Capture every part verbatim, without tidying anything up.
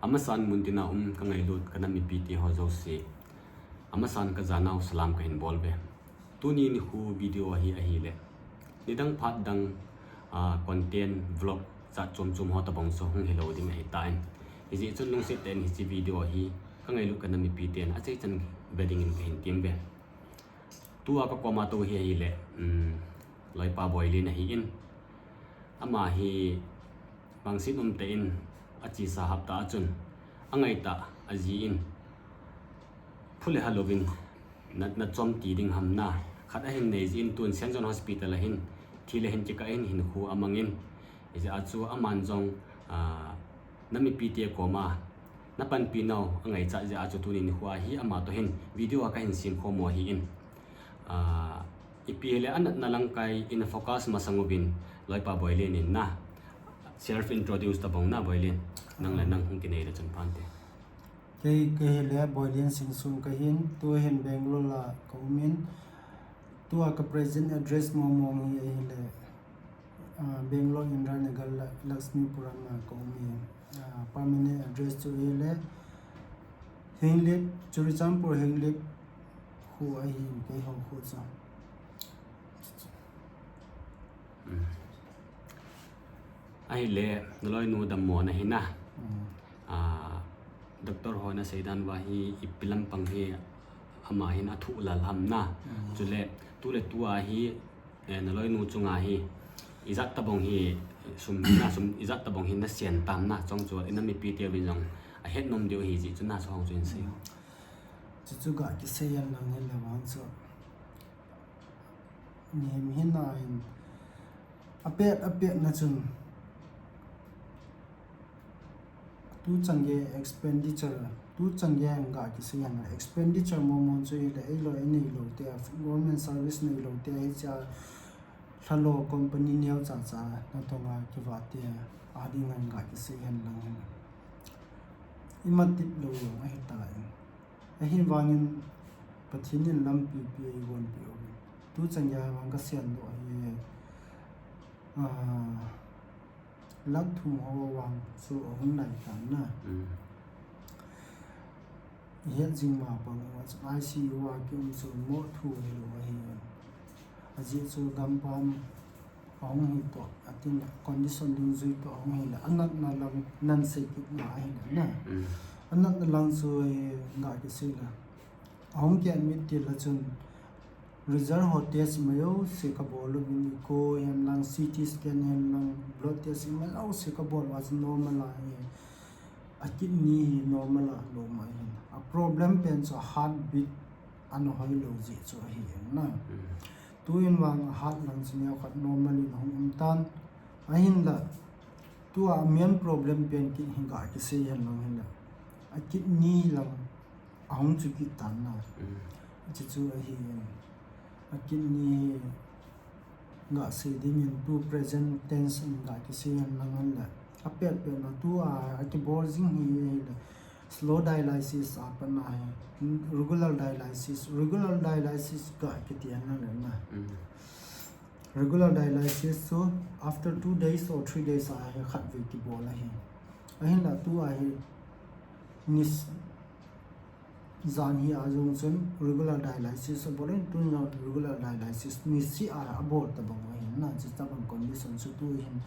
Amasan muntina um ka ngailut ka nam mipite ho jouse, amasan ka janau salam ka hin bol ve. Tuni nikho video hi ahile, nidang phat dang, ah, content vlog jat chom chom ho tabang chu hung hilou ding ahitan. Hijeh chun lungset tah in hiche video hi ka ngailut ka nam mipiten achaichan ve dingin ka hin tem ve. Tua ka koma tou hi ahile, um, Loipa Boilen ahin. Ama hi bangsin umtah in achesa hapta a chun angaitah aji in phu le ha louvin na, na chom ti ding ham na khat ahin nei jin, tun Saint John Hospital a hin thi le hin kikah in hinkho amangin. Hijeh a chu aman jong, ah, nam mipite koma na panpi nau angaichat jeh a chu tuni nikho a hi ama toh hin video a ka hin sem khom u ahin. Ah, ipi hile anatna lang kai in focus masang uvin Loipa Boilen in na self introduce tabang na Boilen. Nang le nang hung kinei le chun phante. Kei, kei hile Boilen Singson kahin, tu hin Bangalore a ka um in, tua ka present address mong mong hi ahile, ah, Bangalore Indiranagar La-, Lakshmipuram a ka um in, ah, permanent address chu ahile, Henglep, Churachandpur Henglep khu ahin, keiho khu chu. Hmm. Ahile, na loinu dammo na hi na. Hmm. Ah, doctor ho na seidan uva hi ipi lampang hi ama hin athu lal ham na. Hmm. Chule, tu le tu a hi, eh, na loinu chunga hi ijat tabang hi sum na, sum ijat tabang hi na sian tam na, chong chu i nam mipite uvin jong ahet nom diu ahi jeh chun na chu hung chu hin sei. Hmm. Chuchu ga kisei hen lang hile vang chu. Mihem hina in apet, apet na chun tu chan gei expenditure, tu chan gei ga kisei hen expenditure mong mong chu hile eiloi inei lou te, government service nei lou te hiche a lhalo company neo cha cha na tonga kivah te a ding in ga kisei hen lang hin. Ima tip lou jong ahitan. Ahivangin Pathen in lampi pi eigonpeh uvin. Tu chan gei vang ka sian doh ahi, ah, lakh thum ho vang chu ahung nai tan na. Mm. Ihet jing ma bang uva chu I C U a ki um chu mo thu hilou ahi. Ajeh chu gampam ahung hi toh, atin condition dungjui toh ahung hi le, anatna lang nan sei kit na ahi le na. Mm. Anatna lang chu, eh, ga kisei le. Ahung ki admit til le chun result ho test ima jouse ka bol uvin, echo hen lang, C T scan hen lang, blood test ima jouse ka bol uva chu normal a, eh, a kidney hi normal a lou ma hin. A problem pen chu heartbeat ana hoi lou jeh chu ahi in na. Mm. Tuin vang a heart lang chu neo khat normal in ahung um tan. Ahinla, tua main problem pen kit hi ga kisei hen lang hinla, a kidney lang ahung chu kit tan na. Mm. Chuchu ahi in. A kidney ga sei dingin tu present tense in ga kisei hen lang hinla, apet pet na tua a kibol jing hi, hi le slow dialysis a pat na hi, regular dialysis, regular dialysis ga kiti hen lang le na. Mm. Regular dialysis chu after two days or three days a hi khat vei kibol ahi. Ahinla tua hi nis jan hi a jong chun regular dialysis abol in, tun jong regular dialysis nisi a abol tabang ahi na, chutabang condition chu tu hin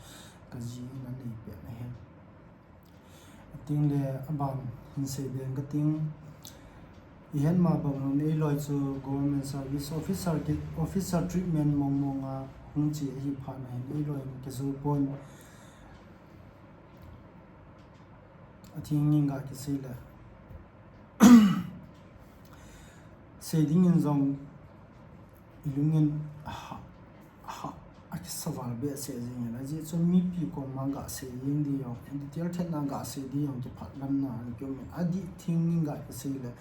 ka ji in anei pet ahi. Ating le aban hin sei beng kating, ihet ma bang un eiloi chu government service officer ki, officer treatment mong mong a hung che ahi phat na hin eiloi in kijou pon. Ating in ga kisei le, sei dingin jong ilungin aha, aha, akisa val behseh jingin, ajeh chu mipi koma ga sei jing ding jong, detail thet na ga sei ding jong kiphatlam na ana kium in, adih thing in ga kisei le,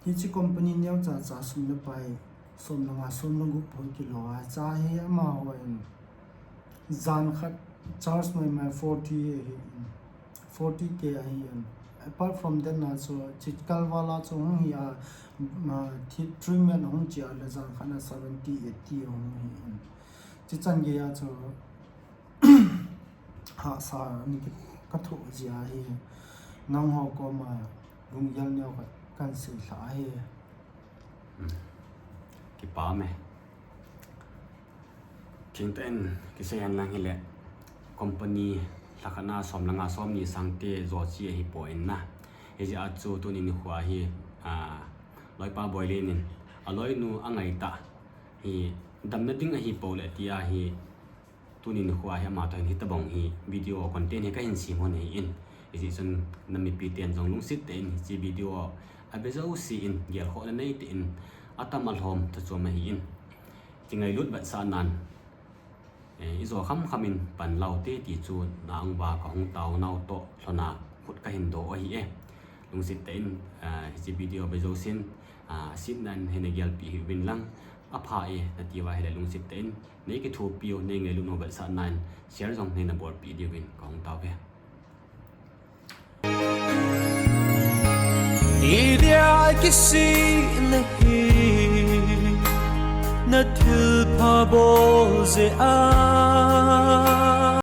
hiche company neo cha cha sum le pai, som le nga, som le gup ho kilo a, cha hi amaho in jan khat charge mai mai forty ahi in, forty K ahi in. Apart from that na chu, chikal vala chu hung hi a, ma, thi-, treatment hung che a le jan khat na seventy, eighty hung hi in. Chuchan gei a chu, hahsa ani ki, Ka thoh jeh ahi. Nangho koma lunggel neo khat kahin seilhah ahi. Kipah e. Thengtah in kisei henlang hile, company lhakhat na som le nga som ni sangte jouse ahipoi na. Hijeh a chu tuni nikho hi, ah, loipa Boilen in aloinu angaitah hi damna ding ahipou le tia hi, tuni nikho hi ama toh hin hitobang hi video content hi kahin sem hon ahin. Hijeh chun nam mipi ten jong lungset tah in hiche video a ve jouse in gelkhohna neitah in atam alhom tha chom ahin. Kingailut vetsahnan, eh, ijo khamkham in pan laute ti chu na-ong uva kahung taonau toh lhona khut kahin do ahi e. Lungset tah in, eh, hiche video ve jousen, ah, setnan neina gelpeh hih uvin lang, apha e nati uva ahile lungset tah in nei kithopi u, nei ngailut u vetsahnan share jong neina bolpeh diuvin kahung tao uve. Idia kisei nahi, na thilpha bol jeh a.